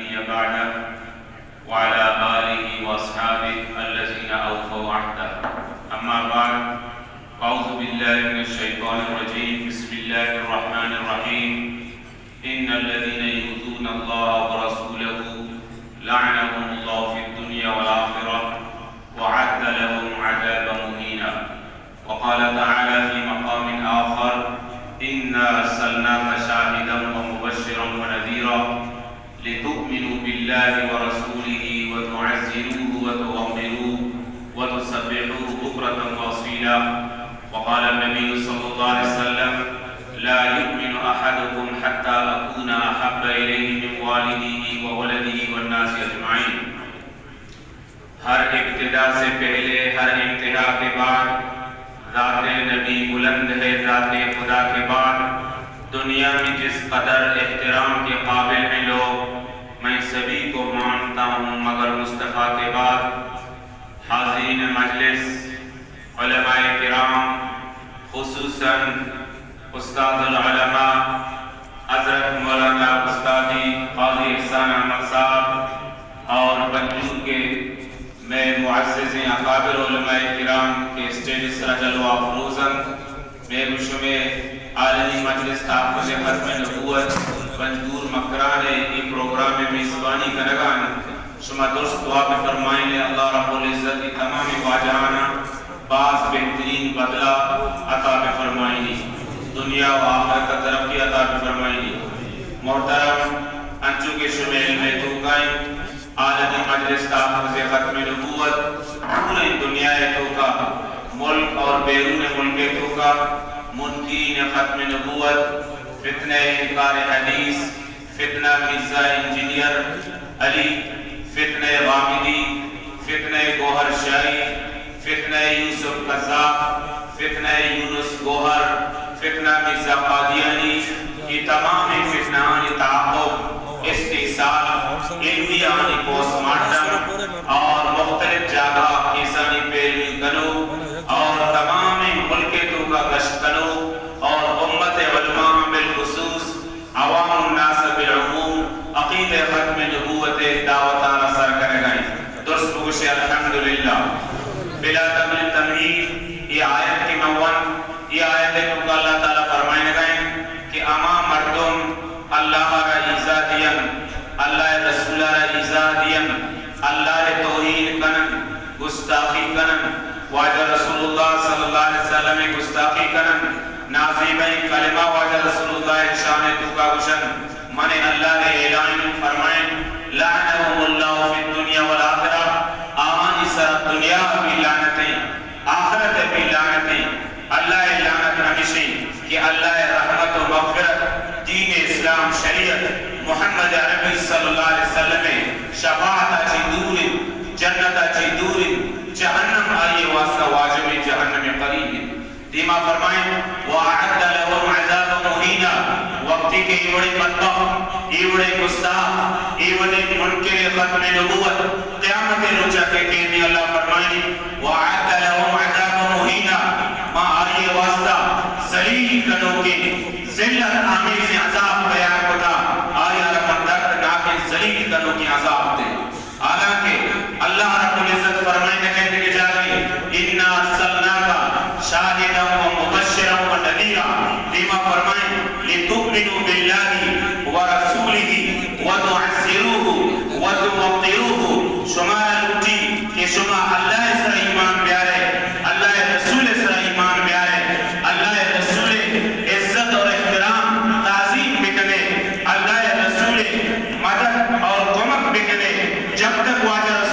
نبي بعده وعلى آله وأصحابه الذين أوفوا عهده. أما بعد، أعوذ بالله من الشيطان الرجيم. بسم الله الرحمن الرحيم. إن الذين يؤذون الله ورسوله لعنهم الله في الدنيا والآخرة وأعد لهم عذابا مهينا. وقال تعالى في مقام آخر: إنا أرسلناك شاهدا ومبشرا ونذيرا لتؤمنوا بالله ورسوله وتعزروه وتوقروه وتسبحوه بكرة وأصيلا. وقال النبي صلى الله عليه وسلم: لا يؤمن أحدكم حتى أكون أحب إليه من والده وولده والناس أجمعين. ہر ابتدا سے پہلے، ہر انتہا کے بعد، ذات نبی بلند ہے، ذات خدا کے بعد دنیا میں جس قدر احترام کے قابل ہیں لوگ، میں سبھی کو مانتا ہوں، مگر مصطفیٰ کے بعد۔ حاضرین مجلس، علماء کرام، خصوصاً استاد العلماء حضرت مولانا استادی قاضی احسان احمد صاحب اور بنجور کے مئے معززیں اکابر علماء کرام کہ اسٹیج ءِ سرا جلوہ افروز انت، مئے گوں شمئے عالمی مجلس تحفظ ختم نبوت بنجگور مکران ءِ اے پروگرام ءِ میزبانی کنگ ءَ انت۔ شما درست دعا بہ فرمائینے، اللہ رب العزت اے تمامیں واجہاناں باز بہترین بدلہ عطا بہ فرمائینی، دنیا و آخرت ءَ ترقی عطا بہ فرمائینی۔ محترم، انچو کہ شمئے علم ءِ توکا انت، عالمی مجلس تحفظ ختم نبوت پوریں دنیا ءِ توکا، ملک اور بیرون ملک ءِ توکا منکرین ختم نبوت، فتنہ انکار حدیث، فتنہ مرزا انجینئر علی، فتنہ غامدی، فتنہ گوہر شاہی، فتنہ یوسف قذاف، فتنہ یونس گوہر، فتنہ مرزا قادیانی، اے تمامیں فتنہانی تعاقب، استحصال، علمی آنی پوسٹ مارٹم اور مختلف جاگہ کیسانی پیروی کنوک اور تمامیں ملک ءِ توکا گشت کنوک اور امت علماء بالخصوص عوام الناس بالعموم عقیدہ ختم نبوت ءِ دعوت ءَ را سر کنگ ءَ انت۔ درست بگوشے، الحمدللہ۔ بلا تمہید، اے آیت کہ من ونت، اے آیت ءِ توکا اللہ تعالیٰ فرمائینگ ءَ انت کہ ہما مردم اللہ ءَ را ایذا دینت، اللہ ءِ رسول ءَ را ایذا دینت، اللہ ءِ توہین کننت، گستاخی کننت، واجہ رسول اللہ صلی اللہ علیہ وسلم ءِ گستاخی کننت، نازیبئیں کلمہ واجہ رسول اللہ ءِ شان ءِ توکا گوشنت، من اللہ ءِ اعلان فرمائیں، لعنهم اللہ فی الدنیا والآخرہ، آہانی سرا دنیا ءَ بھی لعنت انت، آخرت ءَ بھی لعنت انت۔ اللہ ءِ لعنت ہمیش انت کہ اللہ ءِ رحمت و مغفرت، دین اسلام، شریعت، محمد عربی صلی اللہ علیہ وسلم ءِ شفاعت ءَ چہ دور انت، جنت ءَ چہ دور انت، جہنم آئی ءِ واسطہ واجب انت، جہنم قریب انت۔ دیما فرمائیں، وأعد لهم عذابا مهینا، وقتی کہ اے وڑیں بدبخت، اے وڑیں گستاخ، اے وڑیں منکر ختم نبوت، قیامت ءِ روچا کہ کیت، اللہ فرمائیں، وأعد لهم عذابا مهینا، ما آئی ءِ واسطہ ذلیل کنوکیں، ذلت آمیزیں عذاب تیار کتا، آئی ءَ را ما دردناکیں ذلیل کنوکیں عذاب دیں۔ حالانکہ اللہ رب العزت فرمائینگ ءَ انت کہ جاگے، انا ارسلناک شاہدا و مبشرا و نذیرا، دیما فرمائیں، لتؤمنوا باللہ و رسولہ و تعزروہ و توقروہ، شمارا لوٹی کہ شما اللہ ءِ سرا ایمان بیارے، اللہ ءِ رسول ءِ سرا ایمان بیارے، اللہ ءِ رسول ءِ عزت اور احترام، تعظیم بکنے، اللہ ءِ رسول ءِ مدد اور کمک بکنے۔ جب تک واجہ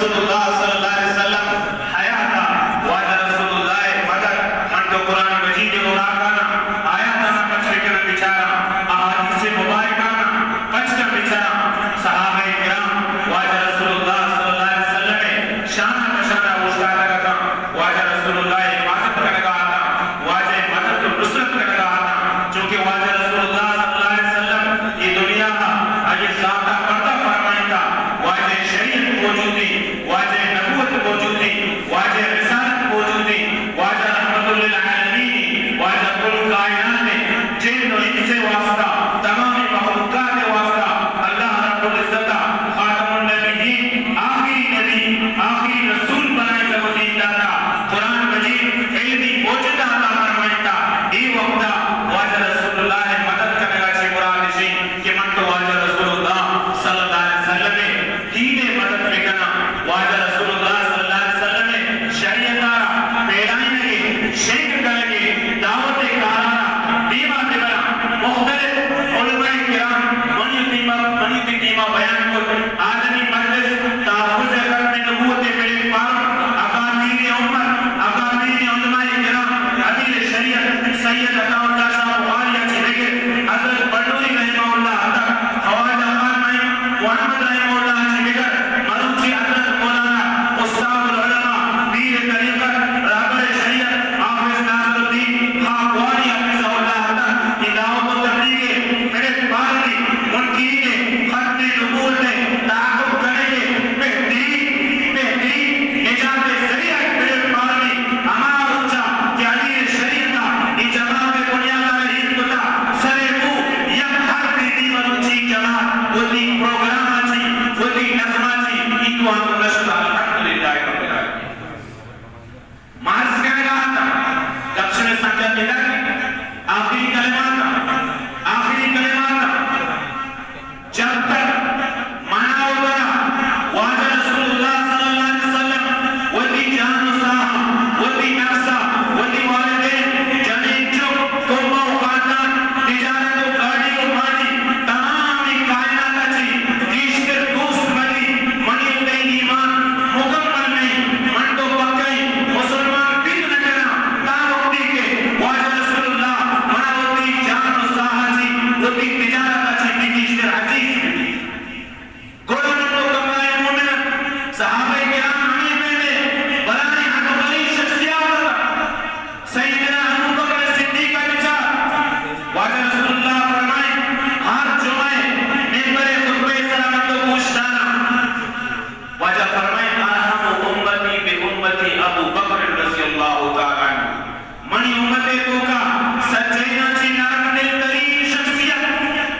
آدمی مجلس تحفظ ختم نبوت پلیٹ فارم، اکابرین امت، اکابرین علماء کرام، امیر شریعت سید عطا اللہ شاہ بخاری ءَ چہ بگر حضرت بنوری رحمہ اللہ تک، خواجہ خان محمد رحمہ اللہ ءَ چہ بگر مروچی حضرت مولانا استاذ العلماء پیر طریقت رہبر شریعت حافظ ناصر الدین خاکوانی حفظہ اللہ تک اے دعوت و تبلیغ پلیٹ فارم منکرین ختم نبوت ءِ تعاقب کنگ ءِ بہترین، بہترین نجات ءِ ذریعہ پلیٹ فارم ہما روچ ءَ کہ امیر شریعت ءَ اے جماعت ءِ بنیاد ءَ را ہیت کتا، سر ءِ بو یک حرفے دی مروچی جماعت وتی پروگرام ءَ چی، وتی نظم ءَ چی، اے توان نشتا، الحمدللہ رب العالمین۔ ما عرض کنگا اتاں، گپ شمئے سنگت بداری، آخری کلمہ اتاں، آخری کلمہ اتاں۔ جب تک منا و ترا واجہ رسول اللہ صلی اللہ علیہ وسلم وتی جان و ساہ، وتی نفس، وتی والدین، جنین چک، کنبہ و خاندان، تجارت و گاڑی و ماڑی، تمامی کائنات ءَ چی گیشتر دوست مہ بی، منی و تئی ایمان مکمل نہ ایں، من تو پکا ایں، مسلمان بیت نہ کناں، تا وقتی کہ واجہ رسول اللہ منا وتی جان و ساہ ءَ چی، وتی تجارت ءَ چی بی گیشتر عزیز بی۔ گڑا من تو کمرائے مومن، صحابہ کرام ہمے پیمیں بلائیں حق بری شخصیات اتاں۔ سیدنا ابوبکر صدیق ءَ بچار، واجہ رسول اللہ فرمائیں، ہر جمعہ ممبر خطبہ سرا من تو گوش داراں۔ واجہ فرمائیں، ارحم امتی بامتی ابوبکر رضی اللہ تعالی عنہ۔ منی امت ءِ توکا سجہیناں چی نرم دل ترین شخصیت،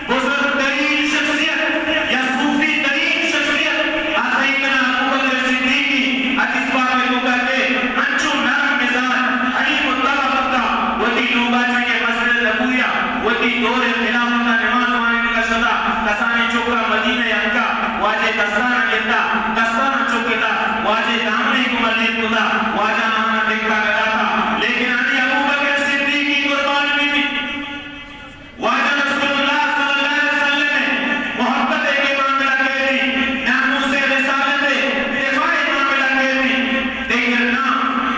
بزرگ ترین شخصیت یا صوفی ترین شخصیت آ سیدنا ابوبکر صدیق ایں۔ حدیث پاک ءِ توکا کہ انچو نرم مزاج، حلیم الطبع بوتا، وتی لوگا چی کہ مسجد نبوی ءَ وتی دور خلافت ءَ نماز وانینگا شتا، کسانیں چکا مدینہ ءَ اتکا، واجہ دستانا گپتا، دستانا چکتا، واجہ دامنے گوما لیب کتا، واجہ آنا دکھا گداتا، لیکن انی ابوبکر صدیق ایں قربان بی بی۔ واجہ رسول اللہ صلی اللہ علیہ وسلم ءِ محبت ءِ کہ معاملہ کیتی، ناموس رسالت ءِ دفاع ءِ معاملہ کیتی، دگر نہ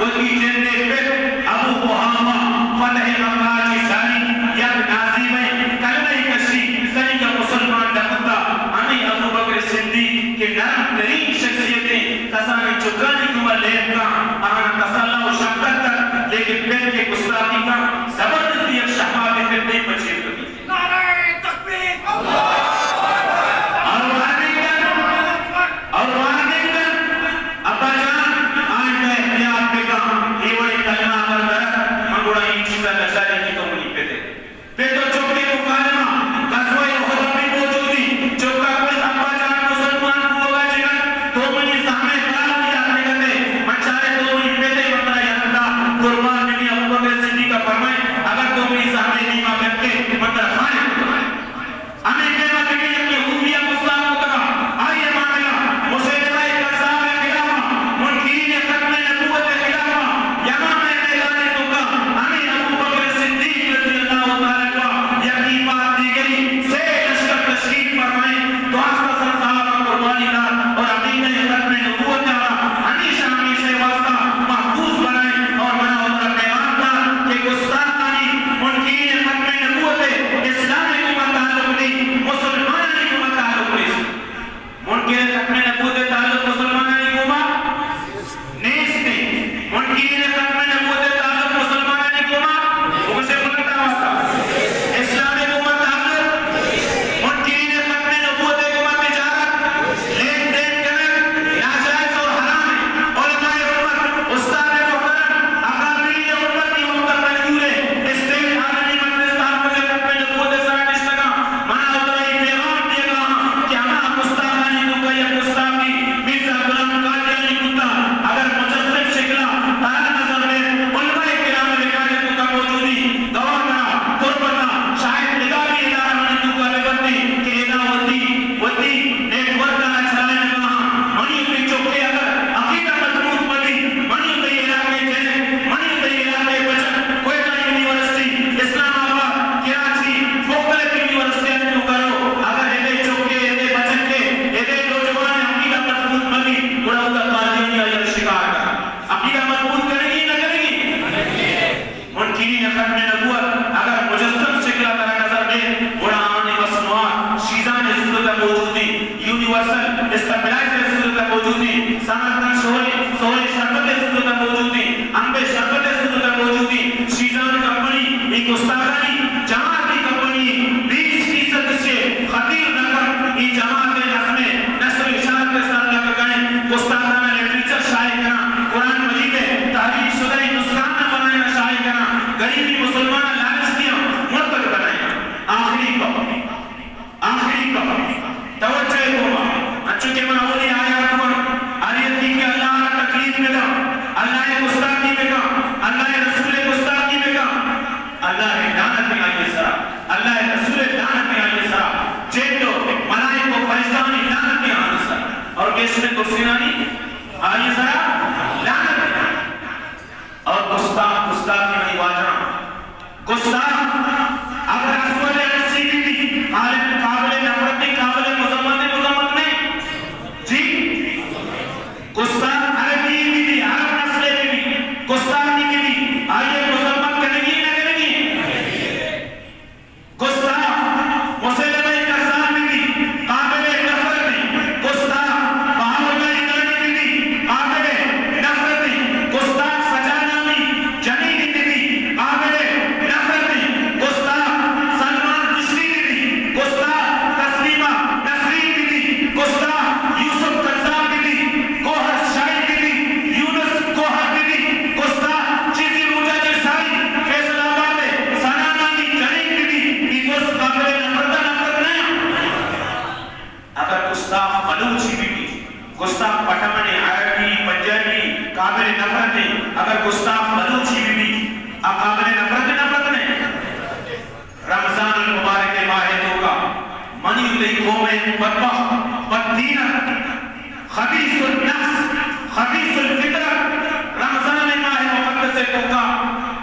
وتی جند ءِ پت ابو قحافہ فتح مکہ ءَ چی ساری یک نازیبیں کلمہ ءَ کشی، تنیگا مسلمان نہ بوتا۔ ہمے ابوبکر صدیق کہ نرم ترین شخصیت ایں، کسانیں چکانی گوما لیب کاں، آہانا تسلا و شفقت کن، لیکن پت کہ گستاخی کاں، زبردستی یک شہپاتے پت ءِ پچیر کپی۔ نعرہ تکبیر! اور وارننگ کن، اور وارننگ کن، ابا جان، آئندہ احتیاط بکن، اے وڑیں کلمہ اگر درت، من گڑا اے چیزا نچاری کہ تو منی پت ئے۔ پت و چک ءِ مکالمہ غزوہ احد ءَ بھی موجود ایں۔ چک ءَ گوشت، ابا جان، مسلمان بوگ ءَ چہ رند تو منی زہم ءِ برات یات نہ کت ئے، من چارے تو منی پت ئے، من ترا یات دات۔ قربان بہ بی۔ ابوبکر صدیق ءَ فرمائیں، استابلائزر ءِ صورت ءَ موجود ایں، سمرقند شہر، شہر شربت ءِ صورت ءَ موجود ایں، امب شربت ءِ صورت ءَ موجود ایں، شیزان کمپنی، اے گستاخانی جماعتی کمپنی، بیست فیصد چہ خطیر رقم اے جماعت ءِ نظم ءِ نشر و اشاعت ءِ سر لگگ ءَ ایں، گستاخانہ لٹریچر شائع کناں، قرآن مجید ءِ تحریف شدہ ایں نسخان ءَ بنائیناں شائع کناں، غریبیں مسلماناں لالچ دیاں مرتد بنائیناں۔ آخری گپ، آخری گپ، توجہ ءِ گوما، انچو کہ من اولی آیات گوں، ہر یکے کہ اللہ ءَ را تکلیف بدا، اللہ ءِ گستاخی بکا، اللہ ءِ رسول ءِ گستاخی بکا، اللہ ءِ لعنت ایں آئی ءِ سرا، اللہ ءِ رسول ءِ لعنت ایں آئی ءِ سرا، جن و ملائک و فرشتہانی لعنت ایں آئی ءِ سرا، اور گیش میں ترسینانی آئی ءِ سرا لعنت ایں۔ اور گستاخ، گستاخ ایں منی واجہاں۔ گستاخ اگر اسود عنسی بہ بی، قابل، قابل نفرت ایں، قابل مذمت ایں، مذمت نہ ایں۔ جی؟ گستاخ عربی بہ بی، عرب نسل بہ بی، گستاخ بہ بی، آئی ءِ مذمت کنگی نہ کنگی؟ گستاخ مسیلمہ کذاب بہ بی، قابل نفرت ایں۔ گستاخ بہاءاللہ ایرانی بہ بی، قابل نفرت ایں۔ گستاخ سجا نامی جنین بہ بی، قابل نفرت ایں۔ گستاخ سلمان رشدی بہ بی، گستاخ تسلیمہ نسرین بہ بی، گستاخ یوسف کذاب بہ بی، گوہر شاہین بہ بی، یونس گوہر بہ بی، گستاخ چیزی روچا چہ ساری فیصل آباد ءِ ثنا نامی جنین بہ بی، اے درست قابل نفرت ءَ نفرت نہ ایں؟ اگر گستاخ بلوچی بہ بی، گستاخ پٹھان ایں، عربی، پنجابی، قابل نفرت ایں، اگر گستاخ بلوچی بہ بی، آ قابل نفرت، نفرت نہ ایں؟ رمضان المبارک ءِ ماہ ءِ توکا منی و تئی قوم ءِ بدبخت، بددینک، خبیث النفس، خبیث الفطرت، رمضان ءِ ماہ مقدس ءِ توکا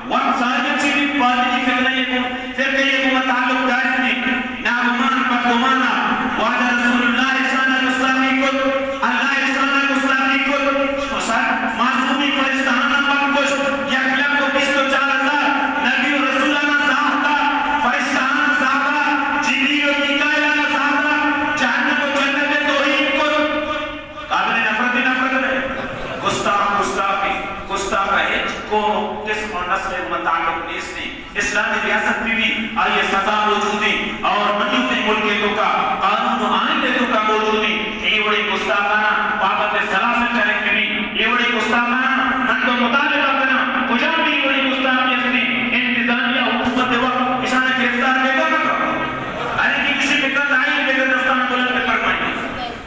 وت ساری چی بی، پادری فرقہ ءِ گوں، فرقہ ءِ گوں تعلق داری بی۔ ناگمان بدگمان ءَ واجہ رسول اللہ ءِ شان ءَ گستاخی کت، اللہ ءِ شان ءَ گستاخی کت، و سر معصومیں فرشتہاناں بد گوشت، یک لکھ و بیست و چار ہزار نبی و رسولاناں زاہ دات، فرشتہاناں زاہ دات، جبریل و میکائیلاناں زاہ دات، جہنم و جنت ءِ توہین کت۔ قابل نفرت، نفرت نہ ایں؟ گستاخ گستاخ ایں، گستاخ ءَ ہچ قوم، قسم و نسل ءِ گوں تعلق نیست ایں۔ اسلامی ریاست بہ بی، آئی ءِ سزا موجود ایں، اور منی و تئی ملک ءِ توکا قانون و آئین ءِ توکا موجود ایں۔ اے وڑیں گستاخاناں پابند سلاسل کنگ بہ بی، اے وڑیں گستاخاناں من تو مطالبہ کناں، کجام بھی اے وڑیں گستاخی است ایں، انتظامیہ حکومت ءِ وقت اشاناں گرفتار بہ کن، بہ کن۔ ہر یکے گوشی بہ کن، آئین بہ کن، دستاں بلند بہ فرمائیں۔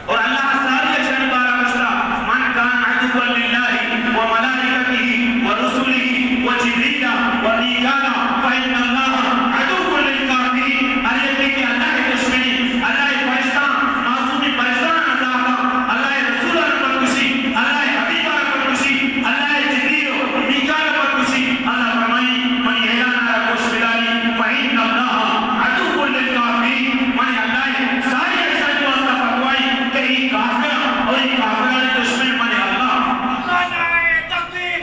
اور اللہ ساری اشانی بارہ گوشتا، من کان عدوا للہ و ملائکتہ و رسلہ و جبریل و میکال فإن اللہ عدو للکافرین۔ ہر یکے کہ اللہ ءِ دشمن ایں، اللہ ءِ فرشتہ، معصومیں فرشتہ ءَ زاہ دا، اللہ ءِ رسول ءَ بد گوشی، اللہ ءِ حبیب ءَ بد گوشی، اللہ ءِ جبریل و میکال ءَ بد گوشی، اللہ فرمائی، منی اعلان ءَ را گوش بداری، فإن اللہ عدو للکافرین، منی اللہ ءِ ساری اشانی واسطہ فتوی کہ اے کافر اور اے کافرانی دشمن منی اللہ۔ نعرہ تکبیر!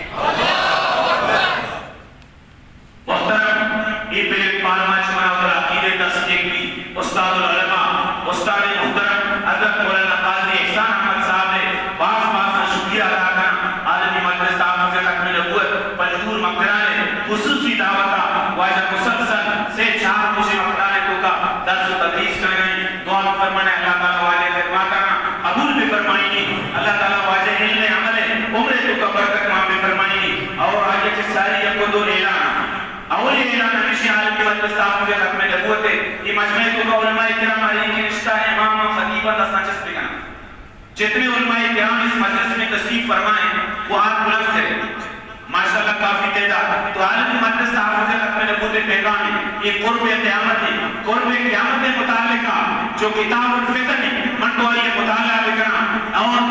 محترم، اے پلیٹ فارم ءَ چہ منا وترا عقیدہ درس دیگ بی، استاد العلماء، استاد محترم حضرت مولانا قاضی احسان احمد صاحب ءِ باز باز شکریہ ادا کناں۔ عالمی مجلس تحفظ ختم نبوت پنجگور مکران ءِ خصوصی دعوت ءَ واجہ مسلسل سے چار روچے مکران ءِ توکا درس و تدریس کنگ ءَ ایں۔ دعا بہ فرمائے، اللہ تعالی واجہ ءِ خدمتاں قبول بہ فرمائینی۔ اللہ تعالی واجہ ءِ علم، عمل، عمر ءِ توکا برکت مان بہ فرمائینی۔ اور آئی ءَ چہ ساری یک و دو اعلان۔ اولی اعلان ہمیشی، عالمی مجلس تحفظ ختم نبوت ءِ اے مجمع ءِ توکا علماء کرام ہر یکے نشتہ، امام و خطیب ءَ دستاں چست بہ کناں۔ جتنے علماء کرام اس مجلس میں تشریف فرما ہیں، وہ ہاتھ بلند کریں۔ ماشاءاللہ، کافی تعداد۔ تو عالمی مجلس تحفظ ختم نبوت ءِ پیغام ہے، یہ قرب قیامت ہے، قرب قیامت ءِ متعلقہ جو کتاب الفتن ہے، من تو آئی مطالعہ بکناں اور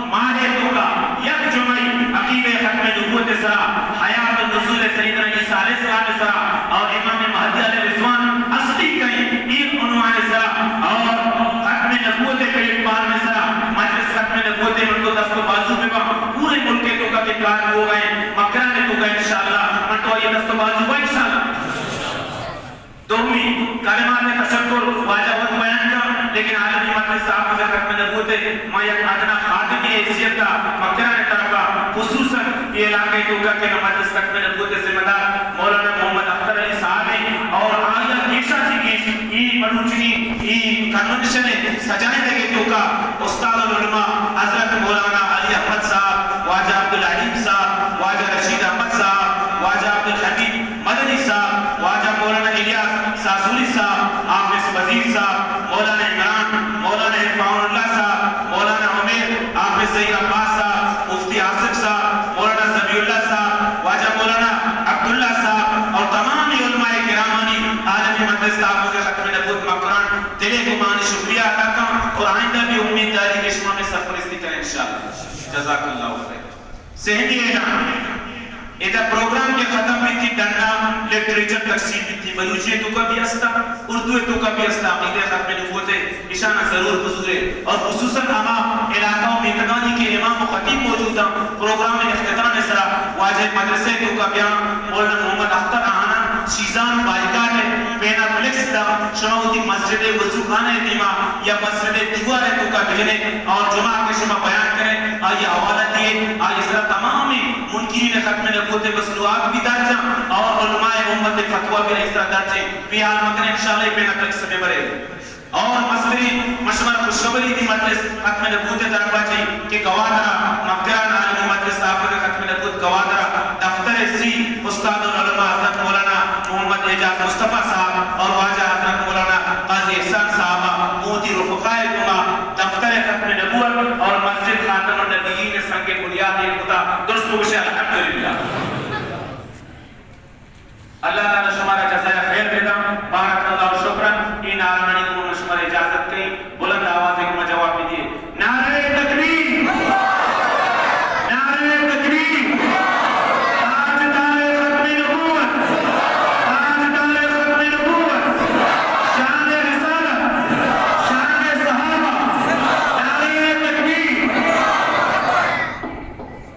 ماہ ءِ توکا یک جمعہ عقیدہ ختم نبوت ءِ سرا، حیات نزول سیدنا عیسیٰ علیہ السلام ءِ سرا اور امام مہدی علیہ الرضوان اصلی کئیں، اے عنوان ءِ سرا اور ختم نبوت ءِ پلیٹ فارم ءِ سرا مجلس ختم نبوت ءِ من تو دست و بازو بہ باں۔ پورے ملک ءِ توکا کہ کار بوگ ءَ ایں، مکران ءِ توکا انشاءاللہ من تو آئی دست و بازو باں انشاءاللہ۔ دومی کلمات تشکر واجہ وت بیان کا، لیکن عالمی مجلس تحفظ ختم نبوت ء ما یک ادنا خادمی حیثیت ء مکران ء طرف ء خصوصاً اے علاقہ ء توکا کہ مجلس ختم نبوت ء ذمہ دار مولانا محمد اختر علی صاحب ء اور آئی ء گیشا چی گیش ای مروچی ای کنونشن ء سجائینگ ء توکا استاد العلماء حضرت مولانا علی احمد صاحب، واجہ عبدالحلیم صاحب، واجہ رشید احمد صاحب، واجہ عبدالحمید مدنی صاحب، واجہ مولانا الیاس ساسولی صاحب، حافظ وزیر صاحب، مولانا عمران، مولانا عرفان اللہ صاحب، مولانا عمیر، حافظ ظہیر عباس صاحب، مفتی آصف صاحب، مولانا ذبیح اللہ صاحب، واجہ مولانا عبداللہ صاحب اور تمام علماء کرامانی عالمی مجلس تحفظ ختم نبوت مکران دل گمانی شکریہ ادا کن اور آئندہ بھی امید داری کہ شما میں سرپرستی کریں انشاءاللہ۔ جزاک اللہ خیر۔ سہمی اعلان، ادا پروگرام کہ ختم بیتی ڈنڈا لٹریچر تقسیم بیتی، بلوچی توکا بھی استا، اردو توکا بھی استا، عقیدہ ختم نبوت ہے، اشانا ضرور بزورے اور خصوصاً ہما علاقہ و میتگانی کہ امام و خطیب موجود ہیں، پروگرام اختتام سرا واجہ مدرسہ توکا بیان مولانا محمد اختر آہانا شیزان بائیکاٹ ہے، پیناپلیکس دا شما وتی مسجد وضو خانہ دیما یا مسجد دیوار توکا بجنے اور جمعہ کہ شما بیان کریں، آئی حوالہ دیے، آئی سرا تمام منکرین ختم نبوت مصنوعات بھی درج ہیں اور علماء امت فتویٰ بھی آئی سرا درج ہیں۔ بے حال مکن انشاءاللہ یہ پہلا تک سمے برے۔ اور مستری مشورہ خوشخبری دی مجلس ختم نبوت طرفا چی کہ گوادرا مکران عالمی مجلس تحفظ ختم نبوت گوادرا دفتر سی استاد العلماء حضرت مولانا محمد اعجاز مصطفیٰ صاحب اور واجہ حضرت مولانا قاضی احسان صاحب موتی رفقائے گما دفتر ختم نبوت اور مسجد خاتم النبیین سنگ بنیاد ایر کتا۔ درست بگوشے الحمدللہ۔ اللہ تعالی شمارا جزائے خیر بدا۔ بارک